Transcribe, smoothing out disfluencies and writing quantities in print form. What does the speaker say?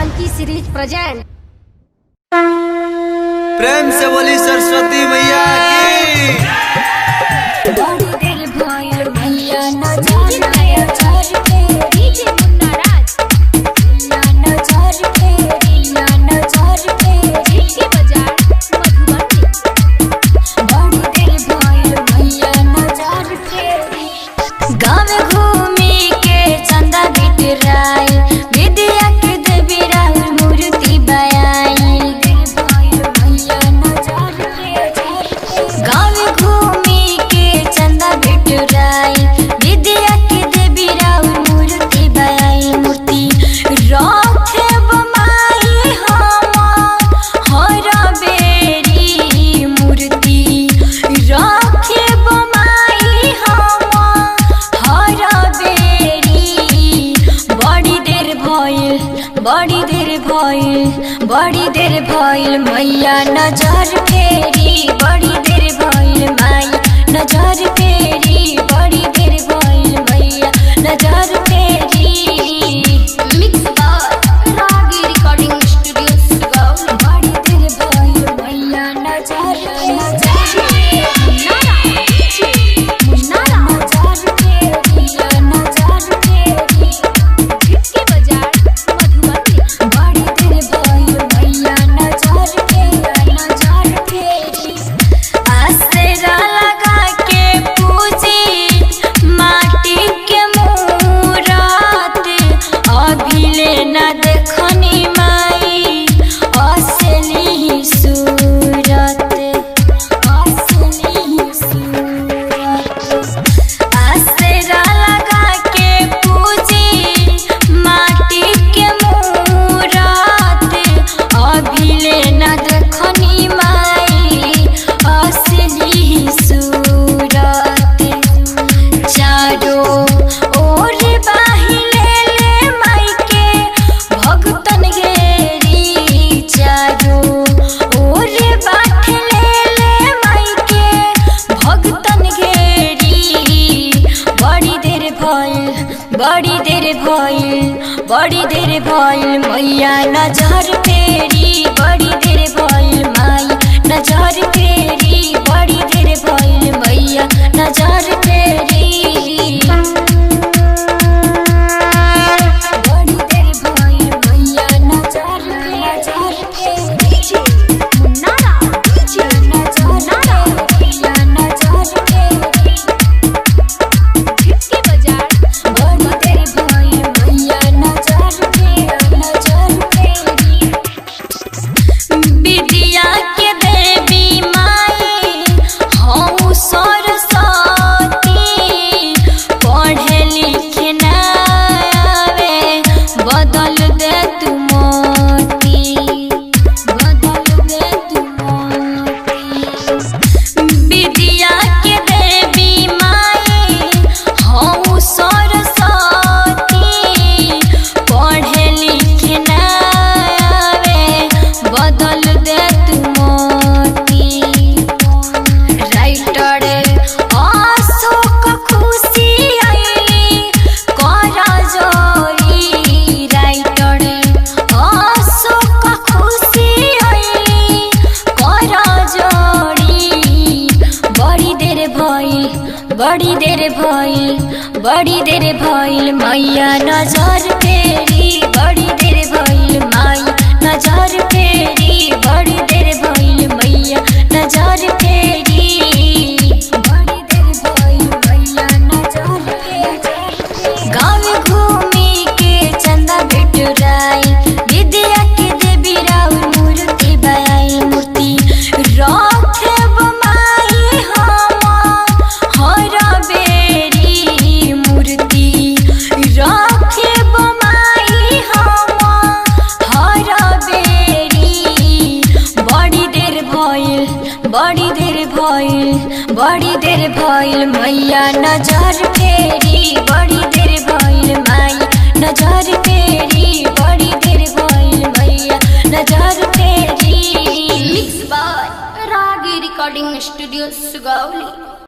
Janaki series present. प्रेम से बोली सरस्वती मैया की। बड़ी देर भयल मैया नजर नजर के डीजे मुन्ना राज मैया नजर के मैया नजर के झिटके बाजार मधुबनी। बड़ी देर भयल मैया नजर के गाँव घूमी के चंदा बिटराई विद्या के देवी राहुल मूर्ति बयाई गाँव घूमी के चंदा बिटराई विद्या के देवी राहुल मूर्ति बयाई मूर्ति रखे माई हम हर बेरी मूर्ति रखे माई हम हर बेरी बड़ी देर भइल बड़ी देर भइल बड़ी देर भइल मैया नजर फेरी बड़ी देर भइल माई नजर फेरी बड़ी देर भइल मैया नजर फेरी। Mix by Ragi recording studio Sugauli. बड़ी देर भइल मैया नजर नजर मुन्ना राज मुन्ना राज नजर फेरी नजर फेरी झिटके बाजार मधुबनी। बड़ी देर भइल मैया नजर फेरी नजर फेरी आसरा लगा के पूजी माटी के मूरत अभिले न देखनी माई असली सूरत असली सूरत आसरा लगा के पूजी माटी के मूरत अभिले न देखनी माई असली सूरत चारो ओर बाहिले ले माई के भगतन घेरी चारो ओर बाहिले ले माई के भगतन घेरी बड़ी देर भइल बड़ी देर भइल बड़ी देर भइल मैया नजर फेरी बड़ी देर भइल माई नजर फेरी बड़ी देर भइल मैया नजर फेरी बड़ी देर भइल मैया नजर नजर फेरी डीजे मुन्ना राज नजर फेरी नजर फेरी झिटके बाजार बड़ी देर भइल मैया नजर फेरी नजर फेरी विद्या के देवी माई हूँ सरस्वती पढ़े लिखे न आवे बदल दे तू मोती बदल दे तू मोती विद्या के देवी माई हूँ सरस्वती पढ़े लिखे न आवे बदल दे तू मोती राइटर अशोक खुशी आइली कर जोरी राइटर अशोक खुशी आइली कर जोरी बड़ी देर भइल बड़ी देर भइल बड़ी देर भइल मैया नजर फेरी बड़ी देर भइल माई नजर फेरी बड़ी देर भइल मैया नजर फेरी बड़ी देर भइल मैया नजर फेरी गाँव घूमी के चंदा बिटुराई विद्या के देवी राउर मूर्ति बयाई मूर्ति रखे माई हम हर बेरी मूर्ति रखे माई हम हर बेरी बड़ी देर भइल बड़ी देर भइल बड़ी देर भइल मैया नजर फेरी बड़ी देर भइल माई नजर फेरी बड़ी देर भइल मैया नजर फेरी mix by Ragi recording studio Sugauli.